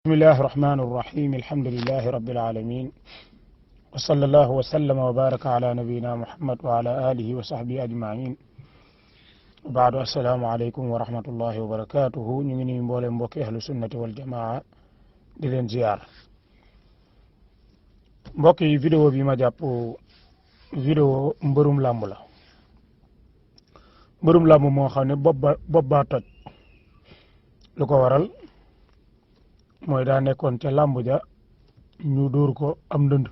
بسم الله الرحمن الرحيم الحمد لله رب العالمين وصلى الله وسلم وبارك على نبينا محمد وعلى آله وصحبه أجمعين وبعد السلام عليكم ورحمة الله وبركاته نيغي مبولم mbokk ahlu sunnati wal jamaa di leen ziar mbokk yi vidéo bi ma jàpp vidéo mbërum làmb la mbërum làmb moo xam ne bopp baa toj lu ko waral mooy daa nekkoon ca làmb ja ñu dóor ko am ndënd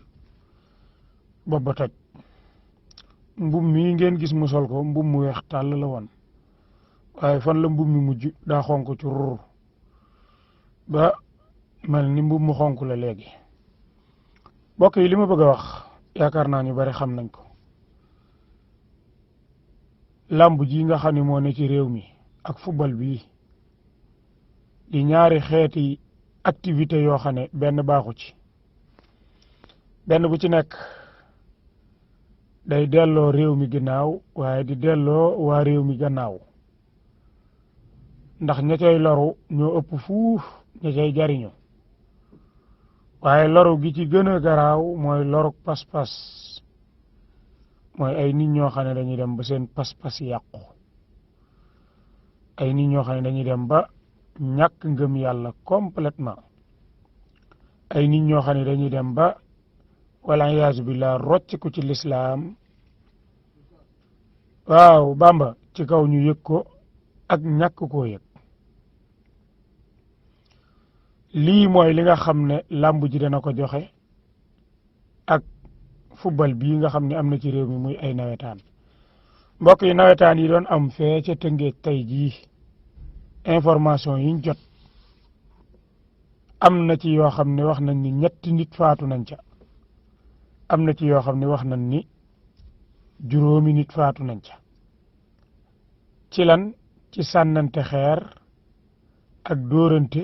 bopp ba toj mbum mi ngeen gis mu sol ko mbum mu weex tàll la woon waaye fan la mbum mi mujj daa xonk ci rur ba mel ni mbum mu xonk la léegi mbokk yi li ma bëgg a wax yaakaar naa ñu bari xam nañ ko làmb ji nga xam ne moo ne ci réew mi ak football bi di ñaari xeeti activité yoo xam ne benn baaxu ci benn bu ci nekk day delloo réew mi ginnaaw waaye di delloo waa réew mi gannaaw ndax ña cay loru ñoo ëpp fuuf ña cay jariñu waaye loru gi ci gën a garaaw mooy loruk pas-pas mooy ay nit ñoo xam ne dañuy dem ba seen pas-pas yàqu ay nit ñoo xam ne dañuy dem ba ñàkk ngëm yàlla complètement ay nit ñoo xam ne dañuy dem ba wala iyaazu billah rocc ko ci lislaam waaw bamba ci kaw ñu yëg ko ak ñàkk koo yëg lii mooy li nga xam ne làmb ji dana ko joxe ak football bii nga xam ne am na ci réew mi muy ay nawetaan mbokk yi nawetaan yi doon am fee ca Tëngéej tey jii information yiñ jot am na ci yoo xam ne wax nañ ni ñetti nit faatu nañ ca am na ci yoo xam ne wax nañ ni juróomi nit faatu nañ ca ci lan ci sànnante xeer ak dóorante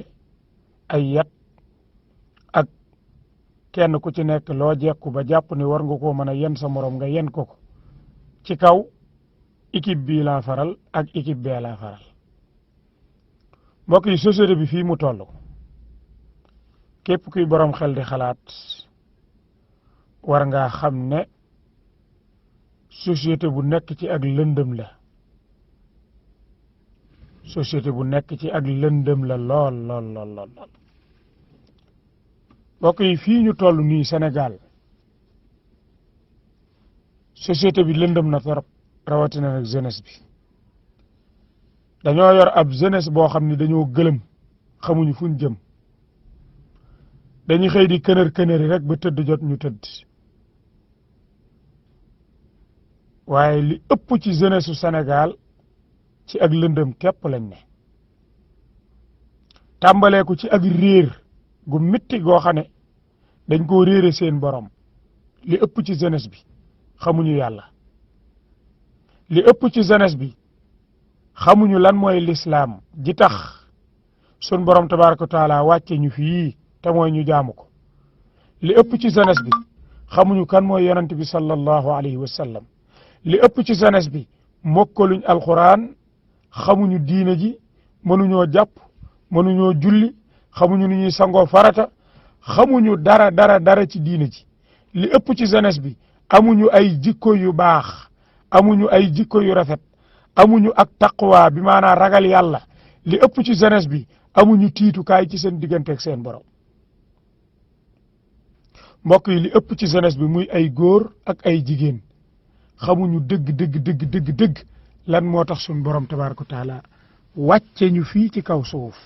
ay yat ak kenn ku ci nekk loo jekku ba jàpp ni war nga koo mën a yen sa morom nga yen ko ci kaw équipe bii laa faral ak équipe bee laa faral mbokk yi société bi fii mu toll képp kuy borom xel di xalaat war ngaa xam ne société bu nekk ci ak lëndëm la société bu nekk ci ak lëndëm la lool mbokk yi fii ñu toll nii Sénégal société bi lëndëm na torop rawatina nag jeunesse bi dañoo yor ab jeunesse boo xam ne dañoo gëlëm xamuñu fuñ jëm dañuy xëy di kënër rek ba tëdd jot ñu tëdd waaye li ëpp ci jeunesse su Sénégal ci ak lëndëm képp lañ ne tàmbalee ko ci ak réer gu métti goo xam ne dañ koo réere seen borom li ëpp ci jeunesse bi xamuñu yàlla li ëpp ci jeunesse bi xamuñu lan mooy lislaam ji tax sun borom tabaaraka wa taala wàcce ñu fii te mooy ñu jaamu ko li ëpp ci jeunesse bi xamuñu kan mooy yonent bi sallallahu alayhi wa sallam li ëpp ci jeunesse bi mokkaluñ alquran xamuñu diine ji mënuñoo jàpp mënuñoo julli xamuñu nu ñuy sangoo farata xamuñu dara ci diine ji li ëpp ci jeunesse bi amuñu ay jikko yu baax amuñu ay jikko yu rafet amuñu ak taqwa bi maanaam ragal yàlla li ëpp ci jeunesse bi amuñu tiitukaay ci seen diggante ak seen borom mbokk yi li ëpp ci jeunesse bi muy ay góor ak ay jigéen xamuñu dëgg lan moo tax suñu borom tabaaraka wa taala wàcce ñu fii ci kaw suuf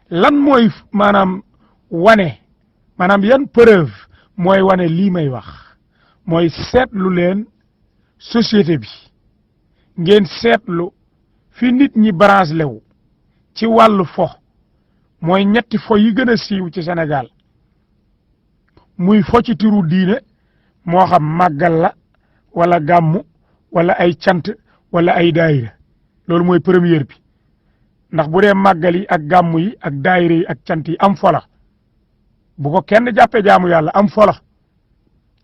lan mooy maanaam yan preuve mooy wane lii may wax mooy seetlu leen société bi ngeen seetlu fi nit ñi branche lewu ci wàllu fo mooy ñetti fo yi gën a siiw ci Sénégal muy fo ci turu diine moo xam màggal la wala gàmmu wala ay cant wala ay daayira loolu mooy première bi ndax bu dee màggal yi ak gàmmu yi ak daayira yi ak cant yi am fola bu ko kenn jàppee jaamu yàlla am fola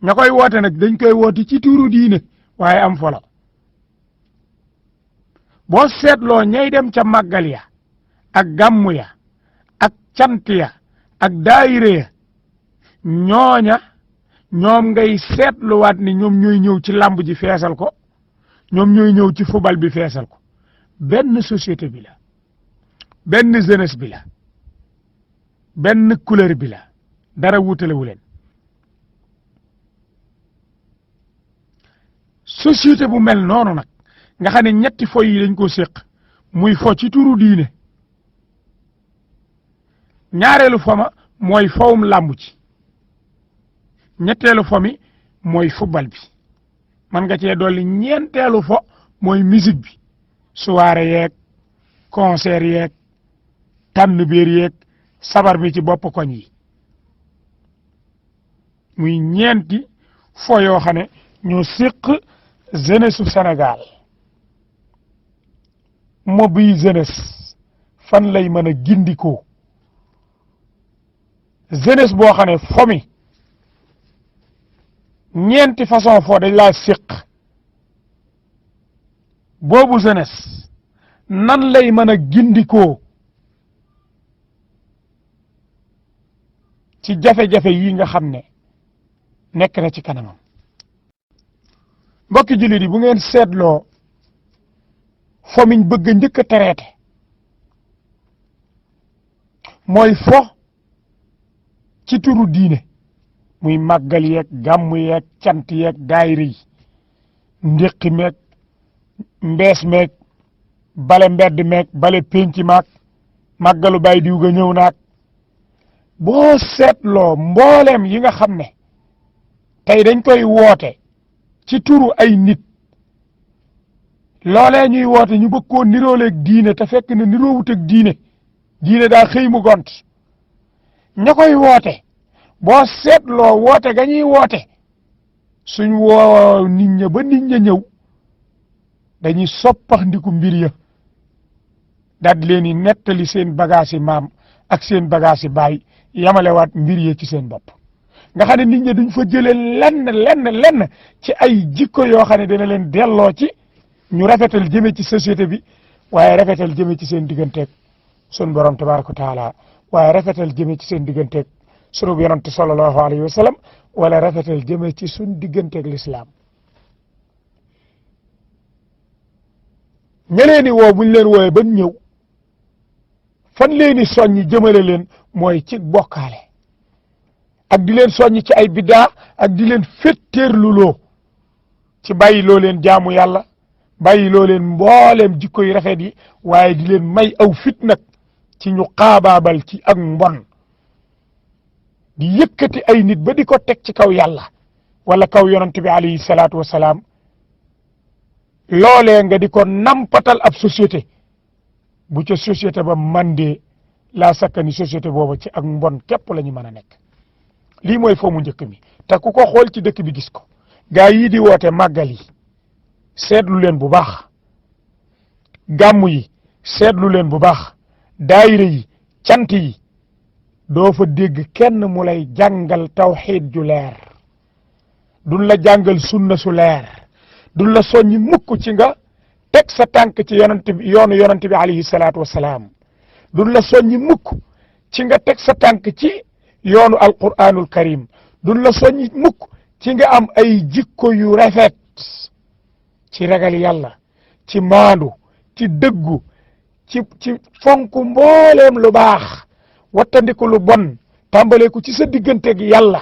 ña koy woote nag dañ koy woote ci turu diine waaye am fola boo seetloo ñay dem ca màggal ya ak gàmmu ya cant ya ak daayira ya ñooña ñoom ngay seetluwaat ni ñoom ñooy ñëw ci làmb ji feesal ko ñoom ñooy ñëw ci football bi feesal ko benn société bi la benn jeunesse bi la benn couleur bi la dara wutalewu leen société bu mel noonu nag nga xam ne ñetti fo yi dañ ko séq muy fo ci turu diine ñaareelu fo ma mooy fowum làmb ci ñetteelu fo mi mooy football bi man nga cee dolli ñeenteelu fo mooy musique bi soirée yeeg concert yeeg tànn biir yeeg sabar bi ci bopp koñ yi muy ñeenti fo yoo xam ne ñoo séq jeunesse su Sénégal mo bi jeunesse fan lay mën a gindikoo jeunesse boo xam ne fo mi ñeenti façon fo dañ laa séq boobu jeunesse nan lay mën a gindikoo ci jafe-jafe yi nga xam ne nekk na ci kanamam mbokki jullit yi bu ngeen seetloo fo miñ bëgg a njëkk a traité mooy fo ci turu diine muy màggal yeeg gàmm yeeg cant yeeg daayira yi ndéqi meeg mbees meeg bale mbedd meeg bale pénc maag màggalu bay diw ga ñëw naag boo seetloo mbooleem yi nga xam ne tey dañ koy woote ci turu ay nit loolee ñuy woote ñu bëgg koo nirooleeg diine te fekk ne niroowut ak diine diine daa xëy mu gont ña koy woote boo seetloo woote ga ñuy woote suñ woo nit ña ba nit ña ñëw dañuy soppax ndiku mbir ya daal di leen di nettali seen bagage yi maam ak seen bagage yi baay yamalewaat mbir ya ci seen bopp nga xam ne nit ñi duñ fa jëlee lenn ci ay jikko yoo xam ne dina leen delloo ci ñu rafetal jëme ci société bi waaye rafetal jëme ci seen digganteeg sun borom tabaraka wa taala waaye rafetal jëme ci seen digganteeg sunu yonante sallallahu alayhi wa sallam wala rafetal jëme ci sun digganteeg l'islam ña leen di woo buñ leen wooyee ban ñëw fan leen di soññi jëmale leen mooy ci bokkaale ak di leen soññ ci ay biddaa ak di leen féttéerluloo ci bàyyi loo leen jaamu yàlla bàyyi loo leen mbooleem jikko yu rafet yi waaye di leen may aw fit nag ci ñu xaabaabal ci ak mbon di yëkkati ay nit ba di ko teg ci kaw yàlla wala kaw yonent bi alayhi salaatu wasalaam loolee nga di ko nampatal ab société bu ca société ba mandee laa sakkani société booba ci ak mbon képp la ñu mën a nekk lii mooy foo mu njëkk mi te ku ko xool ci dëkk bi gis ko gaa yii di woote màggal yi seetlu leen bu baax gàmmu yi seetlu leen bu baax daayira yi cant yi doo fa dégg kenn mu lay jàngal tawxiid ju leer duñ la jàngal sunna su leer duñ la soññi mukk ci nga teg sa tànk ci yoonu yonent bi alayhi salaatu wasalaam duñ la soññi mukk ci nga teg sa tànk ci yoonu alquranul karim duñ la soññi mukk ci nga am ay jikko yu rafet ci ragal yàlla ci maandu ci dëggu ci fonk mbooleem lu baax wattandiku lu bon tàmbaleeku ci sa digganteeg yàlla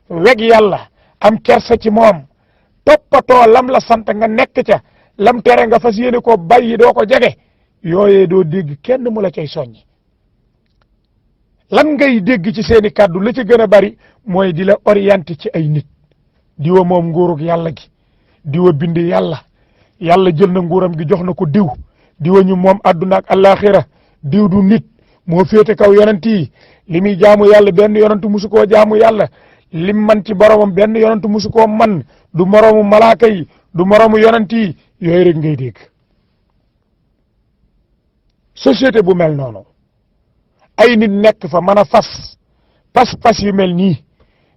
weg yàlla am kersa ci moom toppatoo lam la sant nga nekk ca lam tere nga fas yéene ko bàyyi doo ko jege yooyee doo dégg kenn mu la cay soññi lan ngay dégg ci seeni kàddu la ca gën a bari mooy di la orienté ci ay nit diwa moom nguurug yàlla gi diwa bind yàlla jël na nguuram gi jox na ko diw diwa ñu moom adduna ak alaxira diw du nit moo féete kaw yonent yi li muy jaamu yàlla benn yonentu musu koo jaamu yàlla lim man ci boromam benn yonentu musu koo man du moroomu malaaka yi du moroomu yonent yi yooyu rek ngay dégg société bu mel noonu ay nit nekk fa mën a pas yu mel nii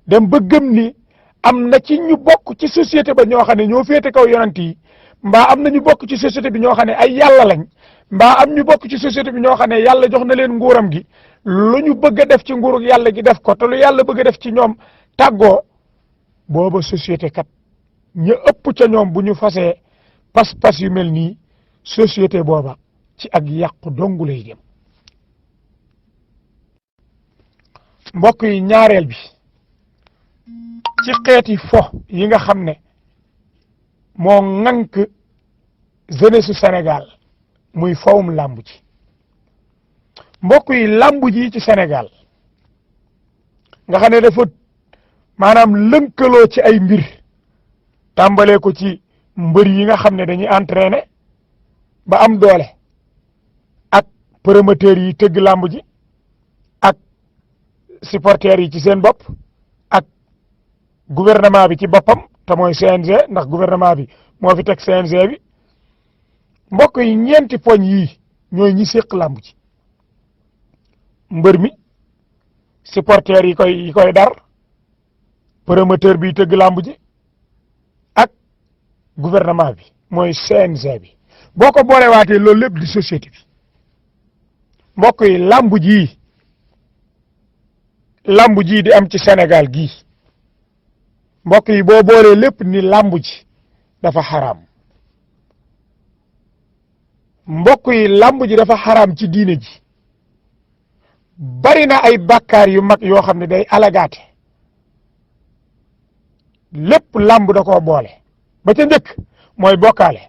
dem ba gëm ni am na ci ñu bokk ci société ba ñoo xam ne ñoo féete kaw yonent yi mbaa am na ñu bokk ci société bi ñoo xam ne ay yàlla lañ mbaa am ñu bokk ci société bi ñoo xam ne yàlla jox na leen nguuram gi lu ñu bëgg a def ci nguurug yàlla gi def ko te lu yàlla bëgg a def ci ñoom tàggoo booba société kat ñu ëpp ca ñoom bu ñu fasee pas-pas yu mel nii société booba ci ak yàqu dongu lay jëm. mbokk yi ñaareel bi ci xeeti fo yi nga xam ne moo ŋànk jeunesse su Sénégal muy fowum làmb ji mbokk yi làmb ji ci Sénégal nga xam ne dafa maanaam lënkaloo ci ay mbir tàmbalee ko ci mbër yi nga xam ne dañuy entraîner ba am doole ak promoteurs yi tëgg làmb ji ak supporters yi ci seen bopp ak gouvernement bi ci boppam te mooy CNG ndax gouvernement bi moo fi teg CNG bi mbokk yi ñeenti poñ yii ñooy ñi séq làmb ji mbër mi supporters yi koy dar promoteur bi tëgg làmb ji ak gouvernement bi mooy CNG bi boo ko boolewaatee loolu lépp di société bi mbokk yi làmb ji di am ci Sénégal gii mbokk yi boo boolee lépp ni làmb ji dafa xaraam mbokk yi làmb ji dafa xaraam ci diine ji bari na ay bàkkaar yu mag yoo xam ne day alagaate lépp làmb da koo boole ba ca njëkk mooy bokkaale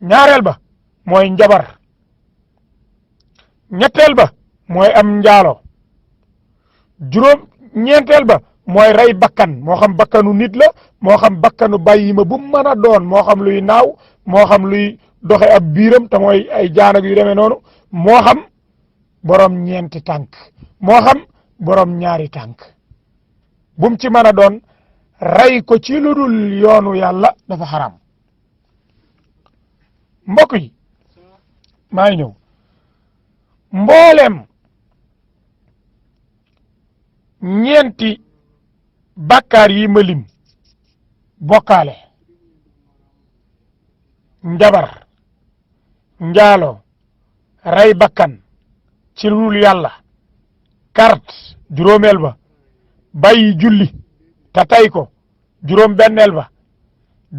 ñaareel ba mooy njabar ñetteel ba mooy am njaalo ñeenteel ba mooy rey bakkan moo xam bakkanu nit la moo xam bakkanu bàyyi ma bu mën a doon moo xam luy naaw moo xam luy doxe ab biiram te mooy ay jaanak yu demee noonu moo xam borom ñeenti tànk moo xam borom ñaari tànk bum ci mën a doon rey ko ci lu dul yoonu yàlla dafa xaram mbokk yi maa ngi ñëw mboolem ñeenti bàkkaar yi ma lim bokkaale njabar njaalo rey bakkan ci lu dul yàlla carte juróomeel ba bàyyi julli te tay ko juróom benneel ba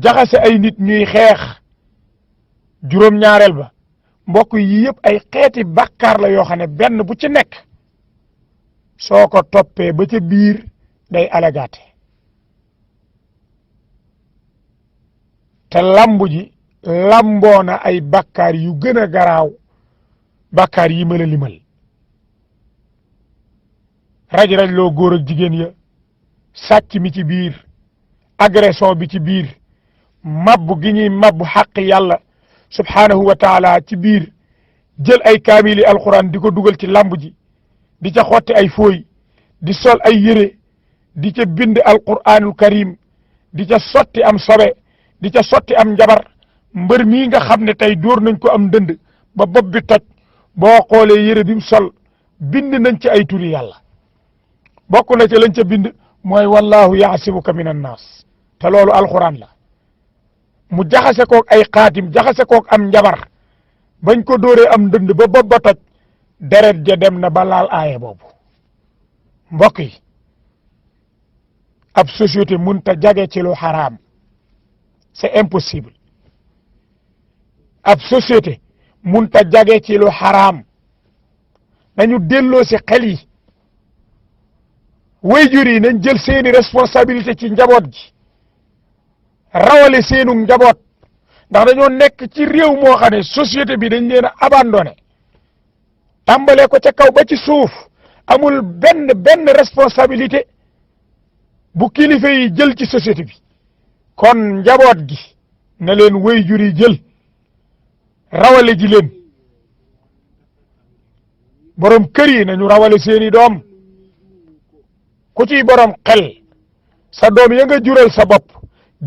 jaxase ay nit ñuy xeex juróom ñaareel ba mbokk yi yëpp ay xeeti bàkkaar la yoo xam ne benn bu ci nekk soo ko toppee ba ca biir day alagaate te lamb ji lamboona ay bàkkaar yu gën a garaaw bàkkaar yi ma la limal raj-raj loo góor ak jigéen ya sàcc mi ci biir agression bi ci biir mabbu gi ñuy mabbu xaq yàlla subhaanahu wa taala ci biir jël ay kaamili alquran di ko dugal ci lamb ji di ca xotti ay fooy di sol ay yére di ca bind alquranul karim di ca sotti am sobe di ca sotti am njabar mbër mii nga xam ne tey dóor nañ ko am ndënd ba bopp bi toj boo xoolee yére bi mu sol bind nañ ci ay turi yàlla bokk na ca lañ ca bind mooy wallahu yaasimuka min annaas te loolu alquran la mu jaxase kook ay xaatim jaxase kook am njabar bañ ko dóoree am ndënd ba bopp ba toj deret ja dem na ba laal aaye boobu mbokk yi ab société munta jage ci lu xaraam c'est impossible ab société munta jage ci lu xaraam nañu delloo si xel yi waajur yi nañ jël seeni responsabilité ci njaboot gi rawale seenu njaboot ndax dañoo nekk ci réew moo xam ne société bi dañ leen a abandonné tàmbalee ko ca kaw ba ci suuf amul benn responsabilité bu kilifa yi jël ci société bi kon njaboot gi na leen waajur yi jël rawale ji leen borom kër yi nañu rawale seeni doom ku ciy borom xel sa doom ya nga jural sa bopp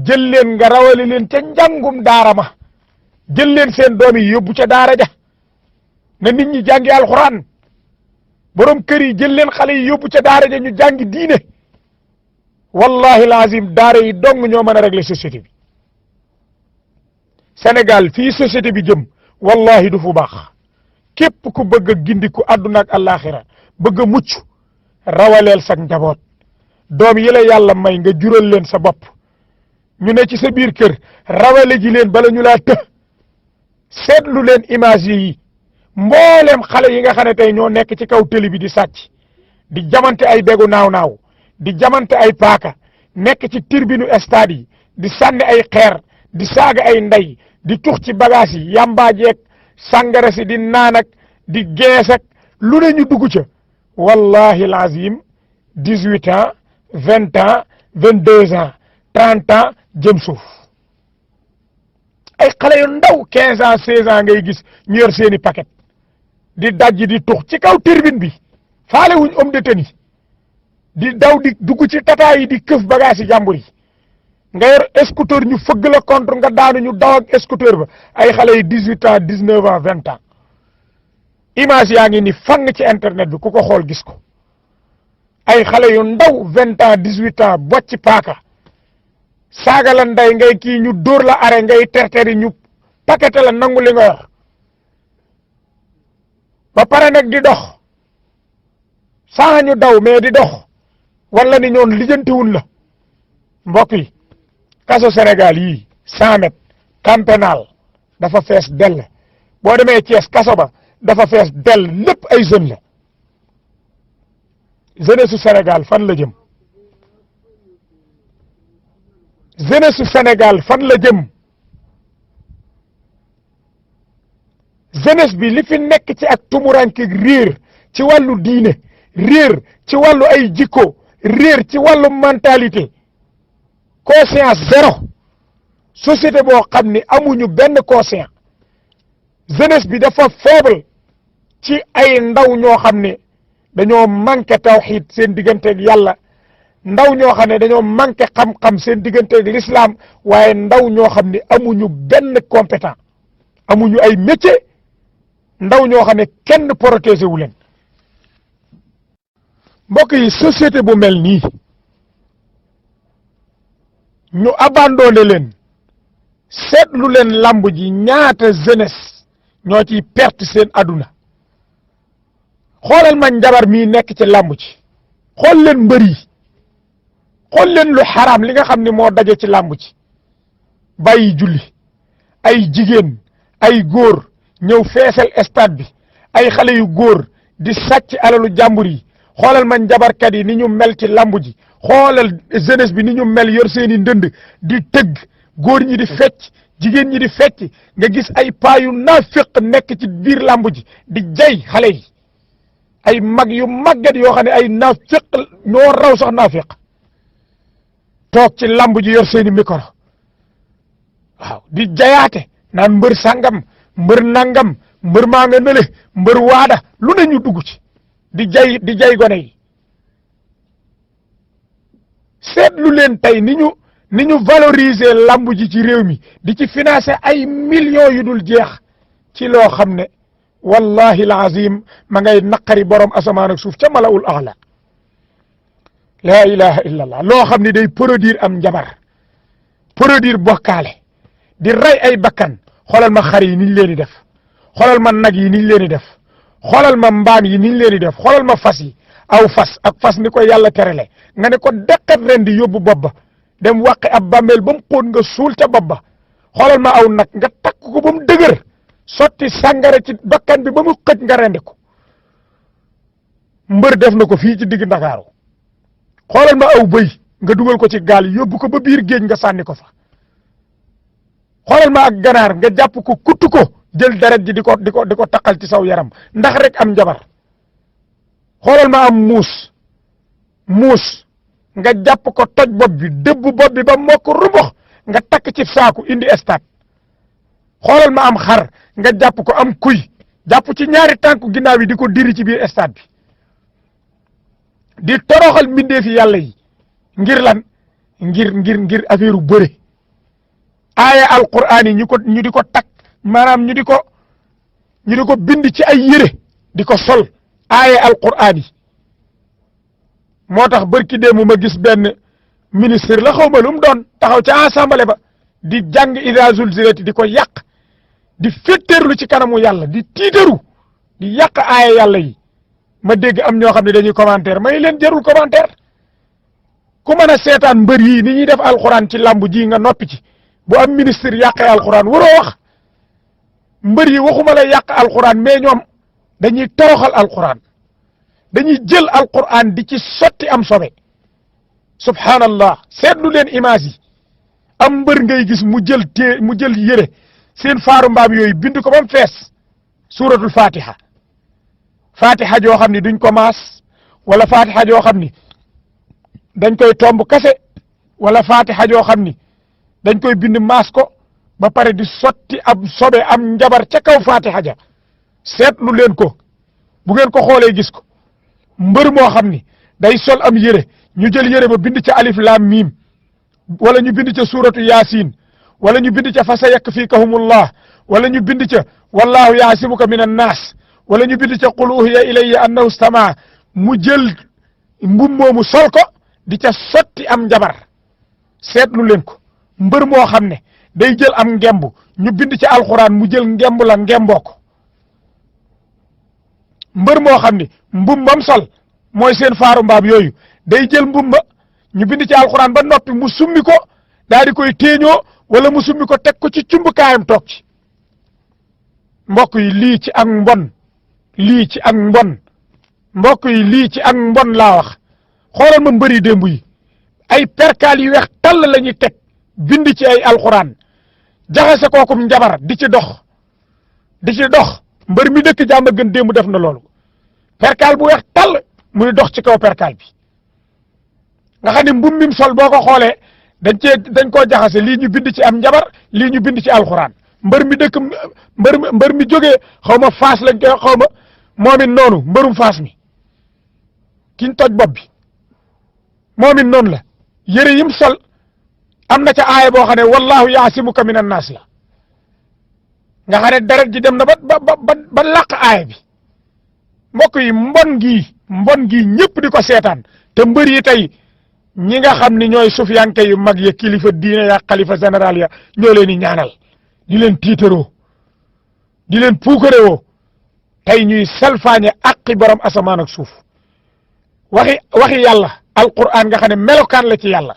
jël leen nga rawale leen ca njàngum daara ma jël leen seen doom yi yóbbu ca daara ja na nit ñi jàngi alxuraan borom kër yi jël leen xale yi yóbbu ca daara ja ñu jàngi diine wallahi lazim daara yi dong ñoo mën a régler société bi Sénégal fii société bi jëm wallahi du fu baax képp ku bëgg a gindiku àdduna ak àllaaxira bëgg a mucc rawaleel sa njaboot doom yi la yàlla may nga jural leen sa bopp ñu ne ci sa biir kër rawale ji leen bala ñu laa të seetlu leen image yi mboolem xale yi nga xam ne tey ñoo nekk ci kaw télé bi di sàcc di jamante ay begu naaw di jamante ay paaka nekk ci tribune stade yi di sànni ay xeer di saaga ay ndey di tux ci bagage yi yambaajeeg sàngara si di naan ak di gees ak lu ne ñu dugg ca wallahi lazim 18 ans 20 ans 22 ans 30 ans jëm suuf ay xale yu ndaw 15 ans 16 ans ngay gis ñu yor seeni paquet di dajji di tux ci kaw tribune bi faale wuñ homme de tenue di daw di dugg ci tata yi di këf bagage yi jàmbur yi nga yor scooter ñu fëgg la contre nga daanu ñu daw ak scooter ba ay xale yi 18 ans 19 ans 20 ans image yaa ngi ni fang ci internet bi ku ko xool gis ko ay xale yu ndaw 20 ans 18 ans bocc paaka saaga la nday ngay kii ñu dóor la are ngay terteri ñu pakete la nangu li nga yor ba pare nag di dox saa ñu daw mais di dox wala ni ñoon lijjantiwul la mbokk yi kaso Sénégal yii 100 mètres camp pénal dafa fees dell boo demee Thiès kaso ba dafa fees dell lépp ay jeunes la jeunesse su Sénégal fan la jëm jeunesse su Sénégal fan la jëm jeunesse bi li fi nekk ci ak tumuranke réer ci wàllu diine réer ci wàllu ay jikko réer ci wàllu mentalité conscience zéro société boo xam ni amuñu benn conscience jeunesse bi dafa faible ci ay ndaw ñoo xam ne dañoo manqué tawxiid seen digganteeg yàlla ndaw ñoo xam ne dañoo manqué xam-xam seen digganteeg l'islam waaye ndaw ñoo xam ne amuñu benn compétent amuñu ay métier ndaw ñoo xam ne kenn protégé wu leen mbokk yi société bu mel nii ñu abandonné leen seetlu leen lamb ji ñaata jeunesse ñoo ciy perte seen aduna xoolal ma njabar mii nekk ci lamb ci xool leen mbër yi xool leen lu xaraam li nga xam ne moo daje ci lamb ci bàyyi julli ay jigéen ay góor ñëw feesal stade bi ay xale yu góor di sàcc alalu jàmbur yi xoolal ma njabarkat yi ni ñu mel ci lamb ji xoolal jeunesse bi ni ñu mel yor seeni ndënd di tëgg góor ñi di fecc jigéen ñi di fecc nga gis ay paa yu naafiq nekk ci biir lamb ji di jay xale yi ay mag yu màgget yoo xam ne ay naafiq ñoo raw sax naafiq toog ci lamb ji yor seeni micro waaw di jayaate naan mbër sàngam mbër nangam mbër maa nga nële mbër waada lu ne ñu dugg ci di jay gone yi seetlu leen tey ni ñu valoriser lamb ji ci réew mi di ci financer ay millions yu dul jeex ci loo xam ne wallahi alazim ma ngay naqari borom asamaan ak suuf ca malaul aala la ilaha illa allah loo xam ne day produire am njabar produire bokkaale di rey ay bakkan xoolal ma xar yi niñ leen di def xoolal ma nag yi niñ leen di def xoolal ma mbaam yi niñ leen di def xoolal ma fas yi aw fas ak fas ni ko yàlla terele nga ne ko deqat ren di yóbbu bopp ba dem wàqi ab bàmmeel ba mu xóot nga suul ca bopp ba xoolal ma aw nag nga takk ko ba mu dëgër sotti sàngara ci bakkan bi ba mu xëj nga rendi ko mbër def na ko fii ci digg Ndakaaru xoolal ma aw bëy nga dugal ko ci gaal yóbbu ko ba biir géej nga sànni ko fa xoolal ma ak ganaar nga jàpp ko kuttu ko jël deret ji di ko taqal ci saw yaram ndax rek am njabar xoolal ma am muus nga jàpp ko toj bopp bi dëbb bopp bi ba mokk rubox nga takk ci saaku indi stade xoolal ma am xar nga jàpp ko am kuy jàpp ci ñaari tànku ginnaaw yi di ko diri ci biir stade bi di toroxal mbindeefi yàlla yi ngir lan ngir affaire u bëre aaya alquran yi ñu di ko takk maanaam ñu di ko bind ci ay yére di ko sol aaya alquran yi moo tax barki démb ma gis benn ministre la xaw ma lu mu doon taxaw ca assemblée ba di jàng idaa zulzilati di ko yàq di féttéerlu ci kanamu yàlla di tiitaru di yàq aaya yàlla yi ma dégg am ñoo xam ne dañuy commentaire may leen jarul commentaire ku mën a seetaan mbër yi ni ñuy def alxuraan ci làmb ji nga noppi ci bu am ministre yàqee alxuraan waroo wax mbër yi waxuma la yàq alxuraan mais ñoom dañuy toroxal alxuraan dañuy jël alxuraan di ci sotti am sobe subhanallah seetlu leen image yi am mbër ngay gis mu jël yére seen faaru mbaam yooyu bind ko ba mu fees suuratul fatiha fatiha joo xam ni duñ ko maas wala fatiha joo xam ni dañ koy tomb kase wala fatiha joo xam ni dañ koy bind maas ko ba pare di sotti am sobe am njabar ca kaw fatiha ja seetlu leen ko bu ngeen ko xoolee gis ko mbër moo xam ni day sol am yére ñu jël yére ba bind ca alif lam mim wala ñu bind ca suuratu yaasin wala ñu bind ca fa sa yakfikahumullah wala ñu bind ca wallahu yaasimuka min annaas wala ñu bind ca qul uhiya ilayya annahu stamaa mu jël mbum moomu sol ko di ca sotti am njabar seetlu leen ko mbër moo xam ne day jël am ngemb ñu bind ca alxuraan mu jël ngemb la ngemboo ko mbër moo xam ne mbum bam sol mooy seen faaru mbaam yooyu day jël mbum ba ñu bind ci alxuraan ba noppi mu summi ko daal di koy téeñoo wala mu summi ko teg ko ci cumbukaayam toog ci mbokk yi lii ci ak mbon lii ci ak mbon mbokk yi lii ci ak mbon laa wax xoolal ma mbëri démb yi ay perkaal yu weex tall la ñuy teg bind ci ay alxuraan jaxase kookum njabar di ci dox mbër mi dëkk jàmm gën démb def na loolu perkaal bu weex tall muy dox ci kaw perkaal bi nga xam ne mbum mim sol boo ko xoolee dañ koo jaxase lii ñu bind ci am njabar lii ñu bind ci alxuraan mbër mi dëkk mbër mi jógee xaw ma faas lañ koy xaw ma moom it noonu mbërum faas mi kiñ toj bopp bi moom it noonu la yëre yim sol am na ca aaya boo xam ne wallahu yaasimuka min annaas la nga xam ne deret ji dem na ba làq aaya bi mbokk yi mbon gii ñëpp di ko seetaan te mbër yi tey ñi nga xam ni ñooy sufiyanke yu mag ya kilifa diine ya xalifa général ya ñoo leen di ñaanal di leen tiitaroo di leen puukarewoo tey ñuy salfaañe aqi borom asamaan ak suuf waxi yàlla alquran nga xam ne melokaan la ci yàlla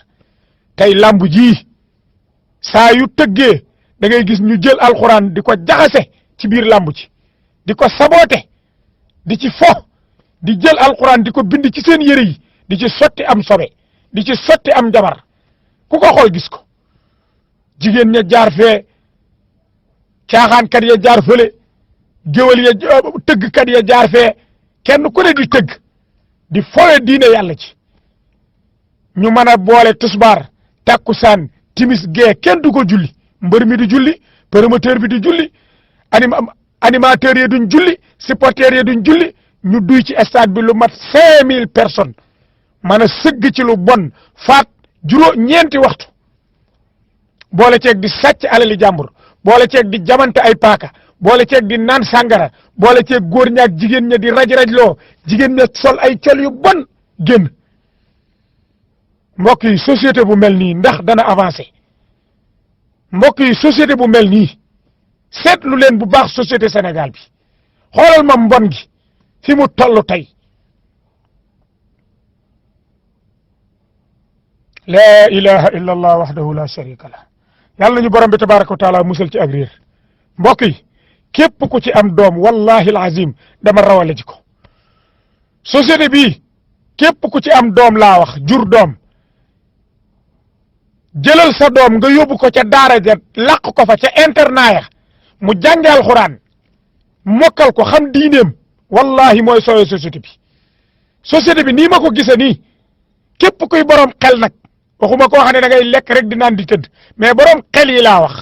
tey lambu ji saa yu tëggee da ngay gis ñu jël alquran di ko jaxase ci biir lambu ci di ko saboote di ci fo di jël alquran di ko bind ci seen yëre yi di ci sotti am sobe di ci sotti am jabar ku ko xool gis ko jigéen ña jaar fee caaxaankat ya jaar fële géwal ya tëggkat ya jaar fee kenn ku ne di tëgg di fowe diine yàlla ci ñu mën a boole tusbaar takkusaan timis gee kenn du ko julli mbër mi di julli promoteur bi di julli animateur yi duñ julli supporter yi duñ julli ñu duy ci stade bi lu mat 5000 personnes mën a sëgg ci lu bon faat ñeenti waxtu boole ceeg di sàcc alali jàmbur boole ceeg di jamante ay paaka boole ceeg di naan sàngara boole ceeg góor ñaak jigéen ña di raj-rajloo jigéen ña sol ay col yu bon génn mbokk yi société bu mel nii ndax dana avancé mbokk yi société bu mel nii seetlu leen bu baax société Sénégal bi xoolal ma mbon gi fi mu toll tey laa ilaha illa allah wahdahu la sharika lah yàlla nañu borom bi tabaraka wa taala musal ci ak réer mbokk yi képp ku ci am doom wallahi alazim dama rawale ji ko société bii képp ku ci am doom laa wax jur doom jëlal sa doom nga yóbbu ko ca daara ja làq ko fa ca internat ya mu jànge alxuraan mokkal ko xam diineem wallahi mooy sooyee société bi nii ma ko gisee nii képp kuy borom xel nag waxuma koo xam ne da ngay lekk rek di naan di tëdd mais borom xel yi laa wax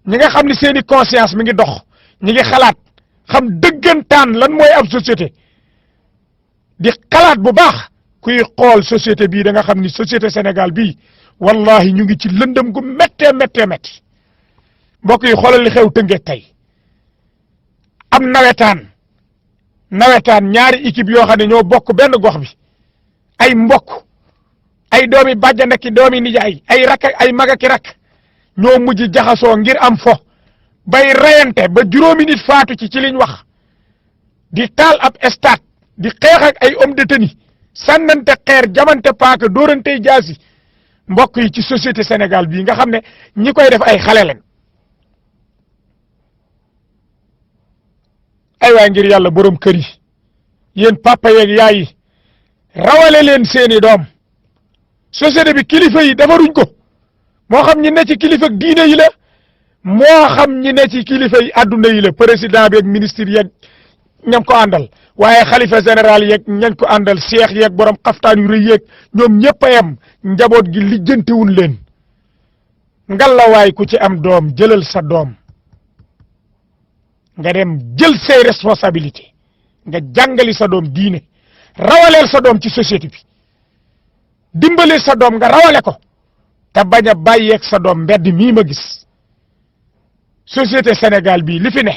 ñi nga xam ne seeni conscience mi ngi dox ñi ngi xalaat xam dëggantaan lan mooy ab société di xalaat bu baax kuy xool société bii da nga xam ni société Sénégal bii wallahi ñu ngi ci lëndëm gu méttee métti mbokk yi xoolal li xew Tëngéej tey am nawetaan ñaari équipe yoo xam ne ñoo bokk benn gox bi ay mbokk ay doomi bàjjan ak doomi nijaay ay rakk ay mag ak rakk ñoo mujj jaxasoo ngir am fo bay reyante ba juróomi nit faatu ci liñ wax di taal ab stade di xeex ak ay homme de tenue sànnante xeer jamante paaka dóorante jaasi mbokk yi ci société Sénégal bii nga xam ne ñi koy def ay xale lañ ay waay ngir yàlla borom kër yi yéen papa yeeg yaay yi rawale leen seeni doom société bi kilifa yi defaruñ ko moo xam ñi ne ci kilifa diine yi la moo xam ñi ne ci kilifa yi adduna yi la président bi ak ministre yeeg ñam ko àndal waaye xalifa général yeeg ñañ ko àndal seex yeeg borom xaftaan yu rëy yeeg ñoom ñëpp a yem njaboot gi lijjantiwul leen ngalawaay ku ci am doom jëlal sa doom nga dem jël say responsabilité nga jàngali sa doom diine rawaleel sa doom ci société bi dimbali sa doom nga rawale ko te bañ a bàyyeeg sa doom mbedd mii ma gis société Sénégal bii li fi ne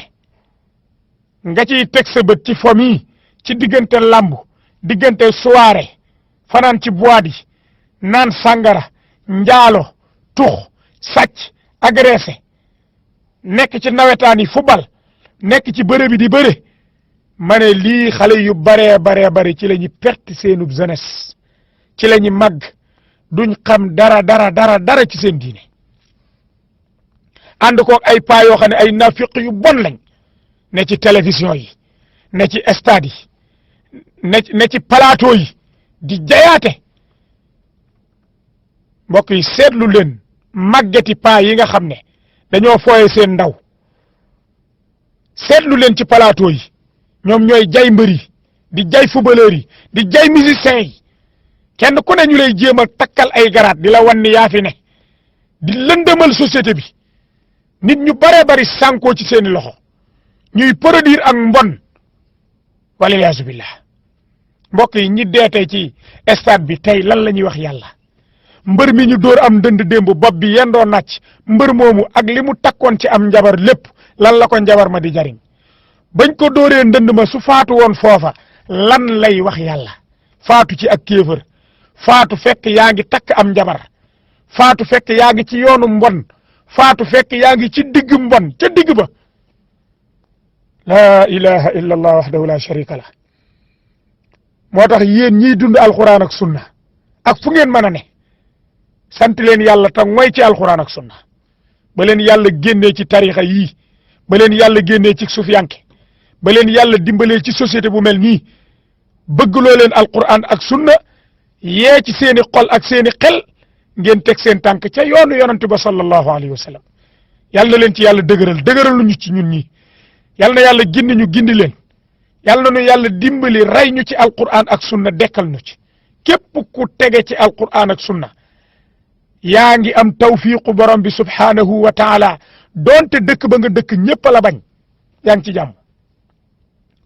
nga ciy teg sa bët ci famille ci diggante lamb diggante soirée fanaan ci boîte yi naan sàngara njaalo tux sàcc agressé nekk ci nawetaan yi football nekk ci bëre bi di bëre ma ne lii xale yu baree ci la ñu perte seenub jeunesse ci la ñu màgg duñ xam dara ci seen diine ànd koog ay paa yoo xam ne ay nafiq yu bon lañ ne ci télévision yi ne ci stade yi ne ci plateau yi di jayaate mbokk yi seetlu leen màggeti paa yi nga xam ne dañoo fooye seen ndaw seetlu leen ci plateau yi ñoom ñooy jay mbër yi di jay footballeur yi di jay musicien yi kenn ku ne ñu lay jéem a takkal ay garaat di la wan ni yaa fi ne di lëndëmal société bi nit ñu bari sànkoo ci seeni loxo ñuy produire ak mbon waliyaasu billah mbokk yi ñi deetee ci stade bi tey lan la ñuy wax yàlla mbër mi ñu dóor am ndënd démb bopp bi yendoo nàcc mbër moomu ak li mu takkoon ci am njabar lépp lan la ko njabar ma di jariñ bañ ko dóoree ndënd ma su faatu woon foofa lan lay wax yàlla faatu ci ak kéefër faatu fekk yaa ngi takk am njabar faatu fekk yaa ngi ci yoonu mbon faatu fekk yaa ngi ci digg mbon ca digg ba laa ilaha illa allah wahdahu la sharika la moo tax yéen ñiy dund alquran ak sunna ak fu ngeen mën a ne sant leen yàlla te mooy ci alquran ak sunna ba leen yàlla génnee ci tarixa yii ba leen yàlla génnee ci sufiyanke ba leen yàlla dimbalee ci société bu mel nii bëggloo leen alquran ak sunna yee ci seeni xol ak seeni xel ngeen teg seen tànk ca yoonu yonante ba sallallahu alayhi wa sallam yàlla na leen ci yàlla dëgëral ñu ci ñun ñi yàlla na yàlla gindi ñu gindi leen yàlla na nu yàlla dimbali rey ñu ci alquran ak sunna dekkal ñu ci képp ku tege ci alquran ak sunna yaa ngi am tawfiqu borom bi subhanahu wa taala doonte dëkk ba nga dëkk ñëpp la bañ yaa ngi ci jàmm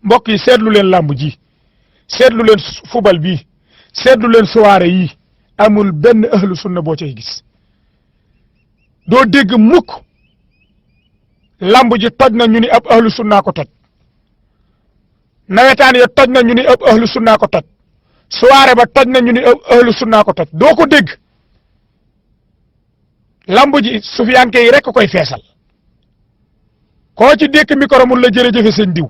mbokk yi seetlu leen làmb ji seetlu leen fubal bi seetlu leen soirée yi amul benn ahlu sunna boo cay gis doo dégg mukk lamb ji toj na ñu ni ab ahlu sunna ko toj nawetaan ya toj na ñu ni ab ahlu sunna ko toj soirée ba toj na ñu ni ab ahlu sunna ko toj doo ko dégg lamb ji sufiyanke yi rek koy feesal koo ci dékk micro mun la jërëjëfe seen diw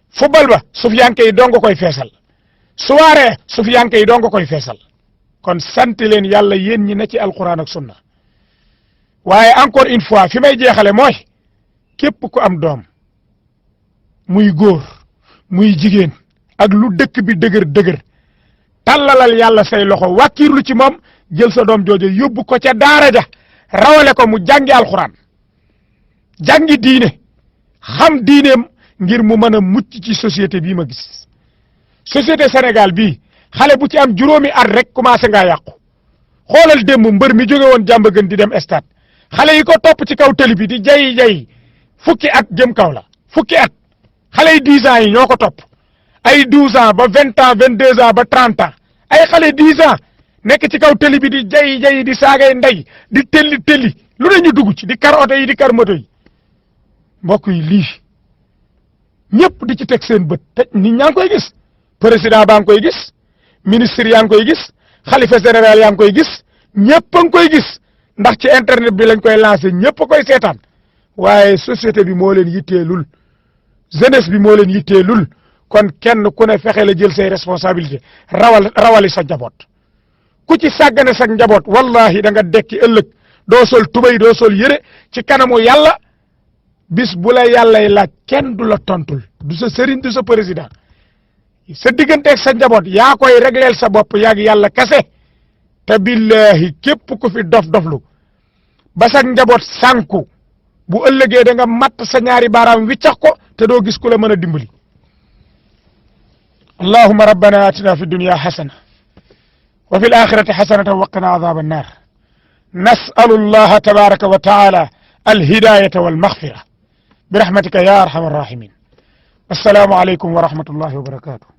football ba sufiyanke yi dong koy feesal soirée sufiyanke yi dong koy feesal kon sant leen yàlla yéen ñi ne ci alquran ak sunna waaye encore une fois fi may jeexale mooy képp ku am doom muy góor muy jigéen ak lu dëkk bi dëgër tàllalal yàlla say loxo wàkkiirlu ci moom jël sa doom jooju yóbbu ko ca daara ja rawale ko mu jàngi alquran jàngi diine xam diineem ngir mu mën a mucc ci société bii ma gis société Sénégal bii xale bu ci am juróomi at rek commencé ngaa yàqu xoolal démb mbër mi jóge woon jàmb gën di dem stade xale yi ko topp ci kaw tëli bi di jayi fukki at jëm kaw la fukki at xale yi 10 ans yi ñoo ko topp ay 12 ans ba 20 ans 22 ans ba 30 ans ay xale 10 ans nekk ci kaw tëli bi di jayi di saagay ndey di telli lu ne ñu dugg ci di kar oto yi di kar moto yi mbokk yi lii ñëpp di ci teg seen bët te nit ñaa ngi koy gis président baa ngi koy gis ministre yaa ngi koy gis xalifa général yaa ngi koy gis ñëpp a ngi koy gis ndax ci internet bi lañ koy lancé ñëpp koy seetaan waaye société bi moo leen yitteelul jeunesse bi moo leen yitteelul kon kenn ku ne fexe la jël say responsabilité rawali sa njaboot ku ci sàggane sa njaboot wallahi da nga dekki ëllëg doo sol tubay doo sol yëre ci kanamu yàlla bis bu la yàllay laaj kenn du la tontul du sa sëriñ du sa président sa digganteeg sa njaboot yaa koy régleel sa bopp yaag yàlla kase te billahi képp ku fi dof-doflu ba sa njaboot sànku bu ëllëgee da nga matt sa ñaari baaraam wiccax ko te doo gis ku la mën a dimbali allahumma rabbana atina fi dunya hasana wa fi al-akhirati hasanatan wa qina adhaba an-nar nas'alu allaha tabaraka wa ta'ala al-hidayata wal maghfira bi rahmatika ya arhamar rahimin assalamu alaykum wa rahmatullahi wa barakatuh